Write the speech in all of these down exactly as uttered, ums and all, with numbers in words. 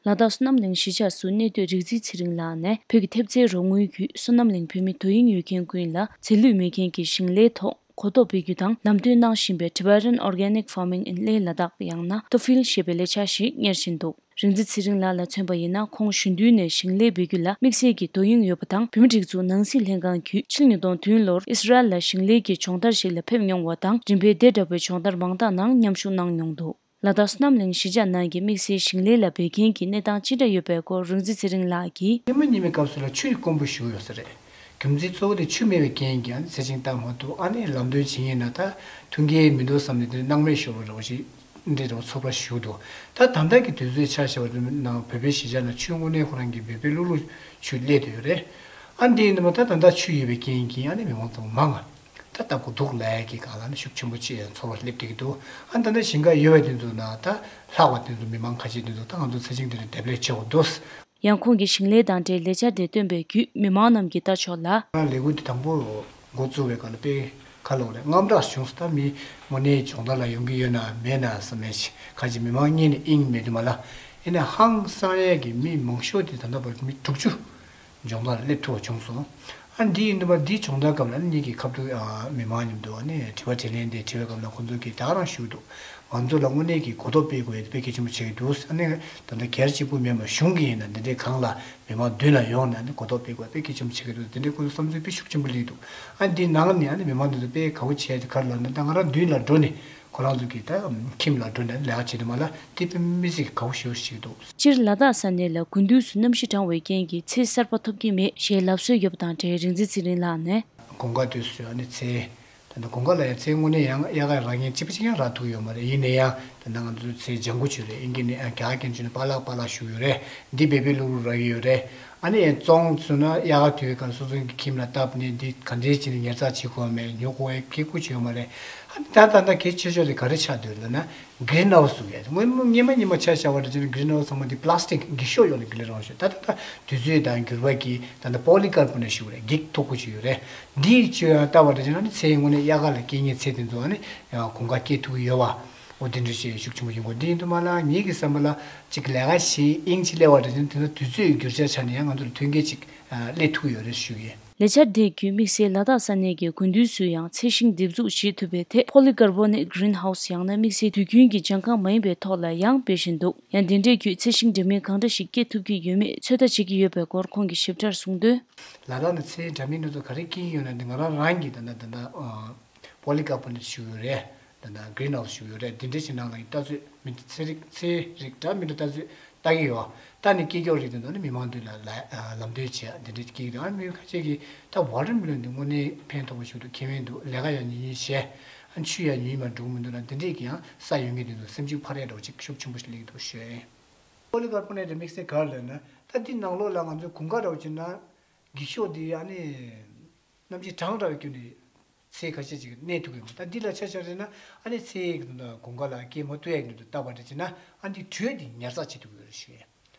ལ་དྭགས་བསོད་ནམས་གླིང་གཞིས་ཆགས་སུ་གནས་སྡོད་རིག་འཛིན་ཚེ་རིང་ལགས་ནས་བོད་ཀྱི་ཐེབས་རྩའི་རོགས་དངུལ་བརྒྱུད་བསོད་ནམས་གླིང་བོད་མི་དོ་དབྱིངས་ཡོད་མཁན་ཀུན་ལ་རྫས་ལུད་མེད་མཁན་གྱི་ཞིང་ལས་ཐོག་གོ་རྟོགས་སྤེལ་རྒྱུ་དང་ལམ་སྟོན་གནང་བཞིན་པའི་Tibetan Organic Farming in Leh Ladakh ཡང་ན་ཏོ་ཧྥིལ་ཞེས་པའི་ལས་འཆར་ཞིག་གཉེར་བཞིན་འདུག་རིག་འཛིན་ཚེ་རིང་ལགས་ལ་མཚོན་པ་ཡིན་ན། ཁོང་གཞོན་དུས་ནས་ཞིང་ལས་འབད་རྒྱུ་ལ་དམིགས་བསལ་གྱི་དོ་དབྱིངས་ཡོད་པ་དང་། བོད་མིའི་སྒྲིག་འཛུགས་ནང་སྲིད་ལྷན་ཁང་བརྒྱུད་ཕྱི་ལོ་ཉིས་སྟོང་བདུན་ལོར་ཨི་སི་རལ་ལ་ཞིང་ལས་ཀྱི་སྦྱོང་བརྡར་ཞིག་ལ་ཕེབས་མྱོང་བ་དང་། རིམ་པས་དེ་འདྲ་བའི་སྦྱོང་བརྡར་མང་དག་ནང་མཉམ་ཞུགས་གནང་མྱོང་འདུག་ལ་དྭགས་བསོད་ནམས་གླིང་གཞིས་ཆགས་ནང་གི་དམིགས་བསལ་ཞིང་ལས་ལ་འབད་མཁན་གྱི་གནས་སྟངས་ཅི་འདྲ་ཡོད་པའི་སྐོར་རིག་འཛིན་ཚེ་རིང་ལགས་ཀྱིས། སྔོན་མ་སྔོན་མའི་སྐབས་སུ་ལ་ཆུ་དཀོན་པོ་ཞེ་པོ་ཡོད་ས་རེད། རྒྱུ་མཚན་གཙོ་བོ་དེ་ཆུ་མེད་པའི་རྐྱེན་གྱིས་ཨ་ནི་ཚེ་ཆེན་བཏང་མ་ཐུབ། ཨ་ནི་ལམ་སྟོན་བྱེད་མཁན་ན་ད་མཐུན་རྐྱེན་མི་འདུག་བསམ་ནས་དེ་སྣང་མེད་ཤོར་བ་འདྲ་བོ་ཞིག་འདྲ་བོ་ཚོར་བ་ཞིག་འདུག་ད་ད་ལྟ་གི་དུས་ཚོད་ཆ་བཞག་པ་ནང་བོད་པའི་གཞིས་ཆགས་ནང་ཆུ་དངོས་གནས་ཁོ་རང་གི་འབེལ་པོའི་ལྷུག་ལྷུག་ཆུ་སླེབས་བསྡད་ཡོད་རེད། ཨ་འདི་ཡིན་དུས་མ་ད་ད་ལྟ་ཆུ་ཡོད་པའི་རྐྱེན་གྱིས་ཨ་ནི་མི་མང་ཚང་མ་མང་ང་། ད་ལྟ་གོ་སྡུག་ལ་ཡ་གི་སྒང་ལ་ནི་ཤུགས་ཆེན་པོ་ཅིག་ཚོར་བ་སླེབས་བསྡད་ཀྱི་འདུག་ཨ་ད་ནི་ཞིང་ཁ་ཡོད་པ་དེ་ཚོ་ན་ད་ལྷག་པ་དེ་ཚོ་མི་མང་ཁ་ཤས་དེ་ཚོ་ད་ང་ཚོ་ཚེ་ཆེན་དེ་རིང་འདེབས་ལས་བྱེད་དགོས་འདུག་ཡང་ཁོང་གིས་ཞིང་ལས་དང་འབྲེལ་ལས་འཆར་དེ་བཏོན་པའི་བརྒྱུད་མི་མང་རྣམས་ཀྱིས་ལྟ་ཕྱོགས་ལ། ང་ལས་འགུལ་དེ་དང་པོ་འགོ་བཙུགས་པའི་སྐབས་ལ་དཔེ་ག་ལབ་དགོས་རེད། དངངས་སྐྲག་བྱུང་སོང་། ད་མི་དངོས་གནས་སྦྱོང་བརྡར་ལ་ཡོང་གི་ཡོད་ན་མེད་ན་བསམ་ཡས་ཤིག་ཁ་ཅིག་མི་མང་གཉིས་ནས་དབྱིངས་མེད་དུ་མ་ལ། ཡིན་ན་ཧང་སང་ཡས་ཀྱི་མི་མང་ཤོས་དེ་ད་ལྟ་བར་མི་དྲུག་ཅུ་སྦྱོང་བརྡར་སླེབས་ཐུབ་པ་བྱུང་སོང་། ཨ་འདི་ཡིན་དུས་མ་འདི་སྦྱོང་བརྡར་སྐབས་ལ་ཨ་ནི་གཉིས་ཀྱི་ཁ་ཐུག་ཨ་མི་མང་མཉམ་དུ་ཨ་ནི་དྲི་བ་དྲིས་ལན་དེ་དྲི་བའི་སྐབས་ལ་ཁོང་ཚོ་གིས་ད་ག་རང་ཞུས་འདུག་ང་ཚོ་ལ་དངོས་གནས་ཀྱི་གོ་རྟོགས་སྤེལ་དགོས་ཡ་དེ་དཔེ་གལ་ཆེན་པོ་ཆགས་ཀྱི་འདུག་ཨ་ནི་ད་ལྟ་སྒེར་གཅིག་པུ་མིན་པར་གཞུང་གི་ཡིན་ན་འདི་འདྲའི་སྒང་ལ་མི་མང་མདུན་ལ་ཡོང་ནས་ཨ་ནི་གོ་རྟོགས་སྤེལ་དགོས་ཡ་དཔེ་གལ་ཆེན་པོ་ཆགས་ཀྱི་འདུག་དེ་འདྲའི་ཁོང་ཚོ་བསམ་ཚུལ་དཔེ་ཤུགས་ཆེན་པོ་སླེབས་འདུག་ཨ་འདི་ནང་ནས་ཨ་ནི་མི་མང་འདི་ཚོ་དཔེ་དགའ་པོ་བྱས་ཏེ་ག་རེ་ལབ་ན་ད་ང་རང་མདུན་ལ་འགྲོ་ནས་ཁོ་རང་ཚོ་གི་ད་ཁྱིམ་ལ་འགྲོ་ནས་ལས་ཀ་བྱེད་དུས་མ་ལ་དེ་དཔེ་མི་སྲིད་དགའ་པོ་ཞེ་པོ་ཞིག་འདུག་སྤྱིར་ལ་དྭགས་ས་གནས་ལ་དགུན་དུས་སུ་གནམ་གཤིས་གྲང་བའི་རྐྱེན་གྱིས་ཚལ་གསར་པ་ཐོབ་ཀྱི་མེད་ཞེས་ལབ་སྲོལ་ཡོད་པ་དང་འབྲེལ་རིག་འཛིན་ཚེ་རིང་ལགས་ནས། དགུན་ཁ་དུས་སུ་ཨ་ནི་ཚལ། ད་ལྟ་དགུན་ཁ་ལ་ཡང་ཚལ་དངོས་གནས་ཡང་དབྱར་ཁ་རག་མཁན་གཅིག་པ་གཅིག་རྐྱང་རག་ཐུབ་ཀྱི་ཡོད་མ་རེད། ཡིན་ན་ཡང་ད་ལྟ་ང་ཚོའི་ཚལ་ལྗང་ཁུ་ཅིག་རེད། ཨིན་སྐད་ནས་ཨ་རྒྱ་གར་སྐད་བརྗོད་ནས་པ་ལག་པ་ལག་ཞུ་གི་ཡོད་རེད། འདི་འབེལ་པོའི་ལྷུག་ལྷུག་རག་གི་ཡོད་རེད། ཨ་ནི་ཡང་བཙོང་ཚུགས་ན་དབྱར་ཁ་དུས་སྐབས་སོ་སོའི་ཁྱིམ་ལ་བཏབ་ནས་འདི་ག་འདྲའི་བྱས་ནས་ཉར་ཚགས་བྱེད་དགོས་མེད། ཉོ་དགོས་ཡ་སྐད་ཁུ་ཅིག་ཡོད་མ་རེད། ཨ་ནི་ད་ད་ལྟ་གལ་ཆེ་ཤོས་དེ་ག་རེ་ཆགས་འདུག་ལབ་ན། གྷི་རིན་ཧའུ་སི་ཟེར་ཡ་དེ་སྔོན་མ་སྔོན་མ་སྔོན་མ་ཆ་བཞག་པ་འདྲ་བྱས་ན་གྷི་རིན་ཧའུ་སི་ཚང་མ་དེ་པ་ལ་སི་ཊིག་འགྱིག་ཤོག་ཡོད་ལ་གྷི་རིན་ཧའུ་སི་ཞིག་ད་ལྟ་ད་དུས་ཚོད་དང་འགྱུར་བ་གིས་ད་ལྟ་པོ་ལི་ཀར་བོ་ནེ་ཊི་ཞུ་བ་རེད། འགྱིག་མཐུག་པོ་ཞིག་ཡོད་རེད། འདིའི་ཆོས་ཡང་ལྟ་བ་འདྲ་བྱས་ན་ནི་ཚལ་དངོས་གནས་དབྱར་ཁ་ལ་སྐྱེ་མཁན་ཚལ་དེ་ཚོ་ཨ་ནི་ཡང་དགུན་ཁ་སྐྱེ་ཐུབ་ཀྱི་ཡོད་པ། འོ་དེ་འདྲ་ཞིག་ཤུགས་ཆེན་པོ་ཡིན་དགོས། འདི་ཡིན་དུས་མ་ལ་ངེད་ཀྱི་བསམ་པ་ལ་གཅིག་ལས་ཀ་ཞིག་དབྱིངས་ཅིག་སླེབས་པ་འདྲ་བྱས་ན་དེ་ཚོ་དུས་ཚོད་འགྱུར་བྱ་ཆ་ནས་ཡང་ང་ཚོ་ལ་མཐུན་རྐྱེན་ཅིག་སླེབས་ཐུབ་ཀྱི་ཡོད་རེད་ཞུ་གི་ཡིན། ལས་འཆར་དེའི་བརྒྱུད་དམིགས་བསལ་ལ་དྭགས་ས་གནས་ཀྱི་དགུན་དུས་སུ་ཡང་ཚལ་ཞིང་འདེབས་འཛུགས་བྱེད་ཐུབ་པའི་ཐད་པོ་ལི་ཀར་བོ་ནེ་ཊི་གྷི་རིན་ཧའུ་སི་ཡང་ན་དམིགས་བསལ་དུས་རྒྱུན་གྱི་གྱང་ཁང་མ་ཡིན་པའི་ཐོག་ལ་ཡང་སྤེལ་བཞིན་འདུག་ཡང་འདི་འདྲའི་བརྒྱུད་ཚལ་ཞིང་འདྲ་མིན་གང་འདྲ་ཞིག་སྐྱེ་ཐུབ་ཀྱི་ཡོད་མེད་ཚོད་ལྟ་བྱེད་ཀྱི་ཡོད་པའི་སྐོར་ཁོང་གིས་ཞིབ་ཕྲར་གསུངས་དོན། ལ་དྭགས་ནི་ཚལ་འདྲ་མིན་སྣ་ཚོགས་ག་རེ་སྐྱེ་གི་ཡོད་ན་འདི་ང་རང་རང་གིས་ད་ལྟ་ད་ལྟ་པོ་ལི་ཀར་བོ་ནེ་ཊི་ཞུ་ཡོད་རེད། ད་ལྟ་གྷི་རིན་ཧའུ་སི་ཞུ་ཡོད་རེད། འདི་འདྲའི་ཞིག་ནང་ལ་ཡི་ལྟ་ཚོད་མི་ཚེ་རིགས་ཚེ་རིགས་འདྲ་མི་འདྲ་ལྟ་ཚོད་ལྟ་གི་ཡོད། ལྟ་ནས་སྐྱེ་སྐྱོ་རིགས་དེ་ཚོ་ནི་མི་མང་མདུན་ལ་ལ་ལམ་སྟོན་བྱས་འདི་འདྲ་སྐྱེ་གི་འདུག་ཨ་མི་ཁ་ཤས་ཀྱིས་ད་ཝ་ཊར་མི་ལོན་འདི་དངོས་གནས་ཕན་ཐོགས་པ་ཞིག་འདུག་ཁེ་ཕན་འདུག་ལས་ཀ་ཡང་ཉུང་ཉུང་བྱས། ཨ་ཆུ་ཡང་ཉུང་ཉུང་མ་འགྲོ་གི་མི་འདུག་ན་འདི་འདྲས་ཀྱི་ཡང་ས་ཡོད་མཁན་དེ་ཚོ་སེམས་ཤུགས་འཕར་ཡ་འདྲ་བོ་ཅིག་ཤུགས་ཆེན་པོ་ཞིག་སླེབས་ཀྱི་འདུག་ཞུ་ཡ་ཡིན། པོ་ལི་ཀར་བོ་ནེ་ཊི་དམིགས་བསལ་ག་རེ་ལབ་ན་ད་འདི་ནང་ལོགས་ལ་ང་ཚོས་དགུན་ཁ་འདྲ་བོ་བྱས་ན་འགྱིག་ཤོག་འདི་ཨ་ནི། གནམ་གཤིས་གྲང་དྲགས་པའི་རྐྱེན་གྱིས་ཚལ་ཁ་ཤས་ཅིག་གནས་ཐུབ་ཀྱི་མེད། ད་འདི་ལ་ཆ་བཞག་རེད་ན་ཨ་ནི་ཚལ་གྱི་དགུན་ཁ་ལ་སྐྱེ་མ་ཐུབ་ཡག་གི་འདུག་བཏབ་པ་འདྲ་བྱས་ན་ཨ་འདི་དྲོད་འདི་ཉར་ཚགས་བྱེད་ཐུབ་ཀྱི་ཡོད་རེད་ཞུ་ཡས།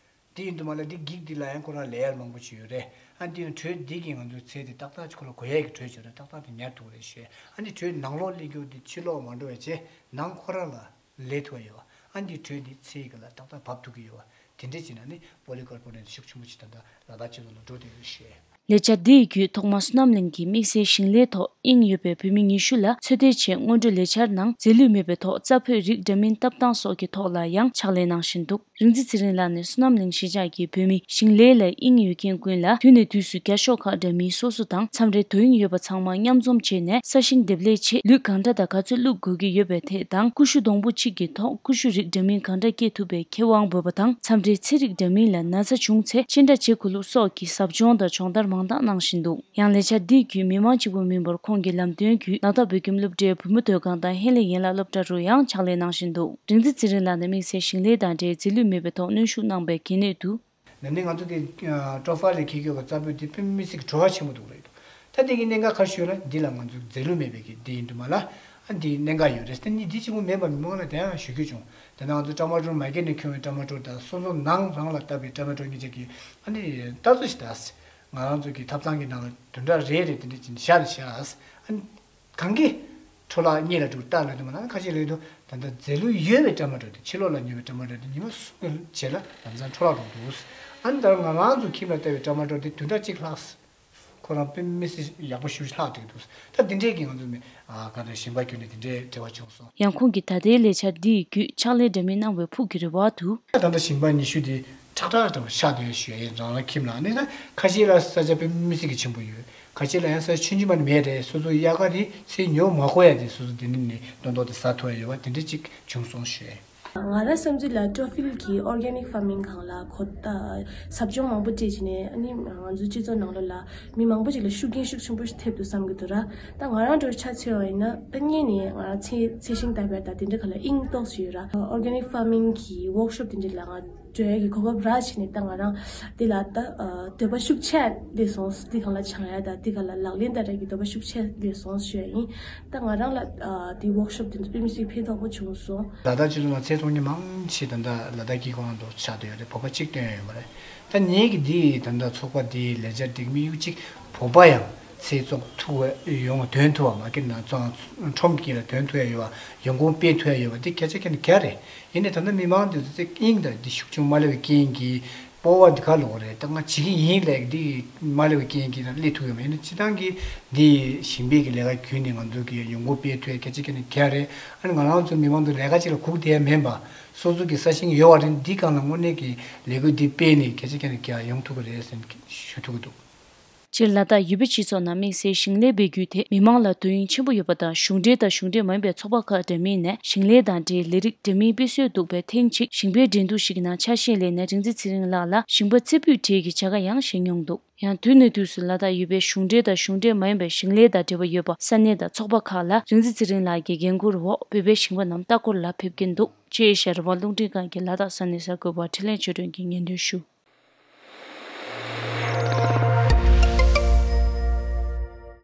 འདི་ཡིན་དུས་མ་ལ་འདི་འགྱིག་འདི་ལ་ཡང་ཁོ་རང་ལེ་ཡར་མང་པོ་ཞིག་ཡོད་རེད། ཨ་འདི་ཡང་དྲོད་འདི་གིས་ང་ཚོའི་ཚལ་འདི་ཏག་ཏག་ཅིག་ཁོ་ལ་དགོས་ཡག་གི་དྲོད་ཅིག་ཡོད་རེད། ཏག་ཏག་དེ་ཉར་ཐུབ་རེད་ཞུ་ཡས། ཨ་འདི་དྲོད་ནང་ལོགས་སླེབས་རྒྱུ་འདི་ཕྱི་ལོགས་མ་འགྲོ་བའི་ཆེད་ནང་ཁོ་རང་ལ་ལས་ཐུབ་ཡོད་པ། ཨ་འདི་དྲོད་འདི་ཚལ་གྱི་ལ་ཏག་ཏག་བབས་ཐུབ་ཀྱི་ཡོད་པ། དེ་འདྲས་བྱས་ན་ནི་པོ་ལི་ཀར་བོ་ནེ་ཊི་ཤུགས་ཆེན་པོ་ཞིག་ད་ལྟ་ལ་དྭགས་སྤྱི་ཚོགས་ནང་འགྲོ་བསྡད་ཡོད་ཞེས། ལས་འཆར་འདི་ཡི་བརྒྱུད་ཐོག་མར་བསོད་ནམས་གླིང་གི་དམིགས་བསལ་ཞིང་ལས་ཐོག་དབྱིངས་ཡོད་པའི་བོད་མི་ཉི་ཤུ་ལ་ཚོད་ལྟའི་ཆེད་སྔོན་འགྲོ་ལས་འཆར་ནང་རྫས་ལུད་མེད་པའི་ཐོག་རྩྭ་ཕུད་རིགས་འདྲ་མིན་བཏབ་སྟངས་སོགས་ཀྱི་ཐོག་ལ་ཡང་ཕྱག་ལས་གནང་བཞིན་འདུག་རིག་འཛིན་ཚེ་རིང་ལགས་ནས་བསོད་ནམས་གླིང་གཞིས་ཆགས་ཀྱི་བོད་མི་ཞིང་ལས་ལ་དབྱིངས་ཡོད་མཁན་ཀུན་ལ་དུས་ནས་དུས་སུ་བརྒྱ་ཤོག་ཁག་འདྲ་མིན་སོ་སོ་དང་མཚམས་རེ་དོ་དབྱིངས་ཡོད་པ་ཚང་མ་མཉམ་འཛོམས་བྱས་ནས་ས་ཞིང་འདེབས་ལས་ཆེད་ལུད་གང་འདྲ་དང་ག་ཚོད་བླུག་དགོས་ཀྱི་ཡོད་པའི་ཐད་དང་ཀུ་ཤུ་སྡོང་པོ་གཅིག་གི་ཐོག་ཀུ་ཤུ་རིགས་འདྲ་མིན་གང་འདྲ་སྐྱེ་ཐུབ་པའི་ཁེ་དབང་འབོད་པ་དང་མཚམས་རེ་ཚལ་རིགས་འདྲ་མིན་ལ་ན་ཚ་བྱུང་ཚེ་ཅི་འདྲ་བྱེད་དགོས་ལུགས་སོགས་ཀྱི་ཟབ་སྦྱོང་དང་སྦྱོང་བརྡར་མང་དག་གནང་བཞིན་འདུག་ཡང་ལས་འཆར་འདི་བརྒྱུད་མི་མང་གཅིག་པུ་མིན་པར་ཁོང་གི་ལམ་སྟོན་བརྒྱུད་ལ་དྭགས་བོད་ཁྱིམ་སློབ་གྲྭའི་བུ་མོ་སྡོད་ཁང་དང་ཧེ་ལི་ཡན་ལག་སློབ་གྲྭ་རུ་ཡང་ཕྱག་ལས་གནང་བཞིན་འདུག་རིག་འཛིན་ཚེ་རིང་ལགས་ནས་དམིགས་བསལ་ཞིང་ལས་དང་འབྲེལ་རྫས་ལུད་མེད་པའི་ཐོག་གནོན་ཤུགས་གནང་པའི་གལ་གནད་དུ། ན་ནིང་ང་ཚོ་གི་ཀྲོ་ཧྥ་ལས་འཁྱེར་ཡོད་པའི་རྩྭ་ཕུད་འདི་དཔེ་མི་སྲིད་ཀྱི་བྲོ་བ་ཆེན་པོ་འདུག་རེད། ད་འདི་གི་གནད་འགག་ག་རེ་ཡོད་ལ་འདི་ལ་ང་ཚོ་རྫས་ལུད་མེད་པའི་གི་འདི་ཡིན་དུས་མ་ལ་ཨ་འདི་གནད་འགག་ཡོད་རེད། ད་ནི་འདི་གཅིག་པུ་མིན་པ་མི་མང་ལ་དེ་ཡང་ཞུ་རྒྱུ་བྱུང་། དེ་ནང་ང་ཚོ་ཊ་མ་ཊོར་མ་ཀེ་ནས་ཁྱོན་པའི་ཊ་མ་ཊོར་དང་སོ་སོ་ནང་རང་ལ་བཏབ་པའི་ཊ་མ་ཊོར་གཉིས་ཆ་གི་ཨ་ནི་ལྟ་ཚུལ་ཞིག་ད། ང་རང་ཚོ་གི་ཐབ་ཚང་གི་ནང་ལ་བདུན་ཕྲག་རེ་རེ་དེ་འདྲ་ཅིག་བཞག་བཞག་ཨ་ནི་གང་གི་འཕྲོ་བརླག་གཉིས་ལ་དྲུག་ལྟ་ལ་དུ་མ་ན་ཁ་ཤས་ལ་དུ་ ད་ལྟ་རྫས་ལུད་ཡོད་པའི་ཊ་མ་ཊོ་དེ། ཕྱི་ལོགས་ལ་ཉོས་པའི་ཊ་མ་ཊོ་དེ་ཉི་མ་གསུམ་རྗེས་ལ་ལམ་སང་འཕྲོ་བརླག་འགྲོ་འདུག་ཨ་ནི་ད་ང་རང་ཚོ་ཁྱིམ་ལ་བཏབ་པའི་ཊ་མ་ཊོ་དེ་བདུན་ཕྲག་གཅིག་ལྷག་ཁོ་རང་དཔེ་མི་སྲིད་ཡག་པོ་ཞེ་པོ་ཅིག་ལྷག་བསྡད་འདུག་ད་དེ་འདྲས་ཀྱི་ང་ཚོ་མི་ཨ་ག་འདྲ་ཞིང་པ་ཁྱོན་ནས་དེ་འདྲའི་འབྲེལ་བ་བྱུང་སོང་། ཡང་ཁོང་གིས་ད་ལྟའི་ལས་འཆར་འདི་ཡི་བརྒྱུད་ཕྱག་ལས་འདྲ་མིན་གནང་བའི་ཕུགས་ཀྱི་རེ་བ་འདུག་ད་ལྟ་ཞིང་པ་ཉི་ཤུ་དེ་ཁྲག་ཁྲག་འདྲ་བོ་ཆགས་བསྡད་ཡོད་ཞུ་ཡ་ཡིན། རང་རང་ཁྱིམ་ལ་ནི་ད་ཁ་ཤས་ལ་ས་ཆ་དཔེ་མི་སྲིད་ཀྱི་ཆེན་པོ་ཡོད། ཁ་ཤས་ལ་ཡང་ས་ཆ་ཆུང་ཆུང་མ་ནི་མེད་རེད། སོ་སོ་དབྱར་ཁ་དེ་ཚལ་ཉོ་མ་དགོས་ཡ་དེ་སོ་སོ་དེ་ནས་ནི་ཏོག་ཏོག་དེ་ཟ་ཐུབ་ཡ་ཡོད་པ་དེ་འདྲ་ཅིག་བྱུང་སོང་ཞུ་ཡ་ཡིན། ང་རང་བསམ་ཚུལ་ལ་ཀྲོ་ཕིལ་གྱི་ཨོར་གེ་ནིག་ཕར་མིང་སྒང་ལ་གོ་ཨ་ཟབ་སྦྱོང་མང་པོ་སྤྲད་བྱས་ནས་ཨ་ནི་ང་ཚོའི་སྤྱི་ཚོགས་ནང་ལོགས་ལ་མི་མང་པོ་ཅིག་ལ་ཤུགས་རྐྱེན་ཤུགས་ཆེན་པོ་ཞིག་ཐེབས་འདུག་བསམ་གྱི་འདུག་ར། ད་ང་རང་འདྲ་བོ་ཆ་མཚོན་པ་ཡིན་ན་ད་སྔོན་ནས་ང་རང་ཚེ་ཚལ་ཞིང་བཏབ་ཡ་ད་དེ་འདྲ་ག་ལ་དབྱིངས་ཏོག་ཙམ་ཡོད་ར། ཨོར་གེ་ནིག་ཕར་མིང་གི་ཝོག་ཤོབ་དེ་འདྲ་ལ་ང་འགྲོ་ཡ་གི་གོ་སྐབས་རག་བྱས་ནས་ད་ང་རང་དེ་ལ་ད་ཨ་འདོད་པ་ཤུགས་ཆེ་སླེབས་སོང་། དེ་སྒང་ལ་སྦྱང་ཡ་ད་དེ་ག་ལ་ལག་ལེན་བསྟར་ཡ་གི་འདོད་པ་ཤུགས་ཆེ་སླེབས་སོང་ཞུ་ཡ་ཡིན། ད་ང་རང་ལ་ཨ་དེ་ཝོག་ཤོབ་དེ་ཚོ་དཔེ་མི་སྲིད་ཕན་ཐོགས་པོ་བྱུང་སོང་། ལ་དྭགས་སྤྱི་ཚོགས་ནང་ཚལ་བཙོང་མཁན་མང་ཆེ་ད་ལྟ་ལ་དྭགས་དཀྱིལ་ཁུལ་ནང་དུ་ཆགས་བསྡད་ཡོད་རེད། བོད་པ་གཅིག་ཐོན་ཡོད་མ་རེད། ད་ངེད་ཀྱི་འདི་ད་ལྟ་ཚོགས་པ་འདིའི་ལས་འཆར་འདི་དམིགས་ཡུལ་གཅིག་བོད་པ་ཡང་ཚལ་བཙོང་ཐུབ་པ་ཡོང་བ་དོན་ཐུབ་པ། མ་གི་ན་ཚོང་ཁྲོམ་གྱི་ལ་དོན་ཐུབ་ཡ་ཡོད་པ། ཡོང་ཁུངས་སྤེལ་ཐུབ་ཡ་ཡོད་པ་འདི་སྐད་ཆ་ག་ནས་ག་རེད། ཡིན་ནའི་ད་ལྟ་མི་མང་འདི་ཚོ་ཚེ་དབྱིངས་དང་འདི་ཤུགས་ཆུང་མ་སླེབས་པའི་རྐྱེན་གྱིས་སྤོབས་པ་འདི་ག་ལོག་རེད། ད་ང་བྱེད་ཀྱི་ཡིན་ལབ་འདི་མ་སླེབས་པའི་རྐྱེན་གྱིས་ན་སླེབས་ཐུབ་ཡོད་མ་ཡིན་ན། སྤྱིར་བཏང་གི་འདི་ཞིང་པའི་གི་ལས་ཀ་བརྒྱུད་ནས་ང་ཚོ་གི་ཡོང་སྒོ་སྤེལ་ཐུབ་ཡ་སྐད་ཆ་ག་ནས་ག་རེད། ཨ་ནི་ང་རང་ཚོ་མི་མང་ཚོ་ལས་ཀ་གཅིག་ལ་སྒུག་བསྡད་ཡ་མིན་པ། སོ་སོ་གི་ས་ཞིང་ཡོད་པ་རེད། འདི་སྒང་ལ་དངོས་གནས་ཀྱི་ལས་འགུལ་འདི་སྤེལ་ནས་སྐད་ཆ་ག་ནས་ག་ཡོང་ཐུབ་ཀྱི་རེད་ཟེར་ཞུ་ཐུབ་ཀྱི་འདུག་སྤྱིར་ལ་དྭགས་ཡུལ་པའི་སྤྱི་ཚོགས་ནང་དམིགས་བསལ་ཞིང་ལས་སྤེལ་རྒྱུའི་ཐད་མི་མང་ལ་དོ་དབྱིངས་ཆེན་པོ་ཡོད་པ་དང་། གཞུང་འབྲེལ་དང་གཞུང་འབྲེལ་མ་ཡིན་པའི་ཚོགས་པ་ཁག་འདྲ་མིན་ནས་ཞིང་ལས་དང་འབྲེལ་ལས་རིགས་འདྲ་མིན་སྤེལ་སྲོལ་འདུག་པས། ཐེངས་གཅིག་ཞིང་པའི་འགྲན་བསྡུར་ཞིག་གི་ནང་ཆ་ཤས་ལེན་ནས་རིག་འཛིན་ཚེ་རིང་ལགས་ལ་ཞིང་པ་རྩེ་ཕུད་གྲས་ཀྱི་བྱ་དགའ་ཡང་བཞེས་མྱོང་འདུག་ཡང་དུས་ནས་དུས་སུ་ལ་དྭགས་ཡུལ་པའི་གཞུང་འབྲེལ་དང་གཞུང་འབྲེལ་མ་ཡིན་པའི་ཞིང་ལས་དང་འབྲེལ་བ་ཡོད་པ་ས་གནས་དང་ཚོགས་པ་ཁག་ལ་རིག་འཛིན་ཚེ་རིང་ལགས་ཀྱི་འགན་འཁུར་འོག་བོད་པའི་ཞིང་པ་རྣམས་ལྟ་སྐོར་ལ་ཕེབས་ཀྱིན་འདུག་ཅེས་ཤར་བ་རླུང་འཕྲིན་ཁང་གི་ལ་དྭགས་ས་གནས་གསར་འགོད་པ་འཕྲིན་ལས་ཆོས་སྒྲོན་གྱིས་སྙན་སྒྲོན་ཞུ།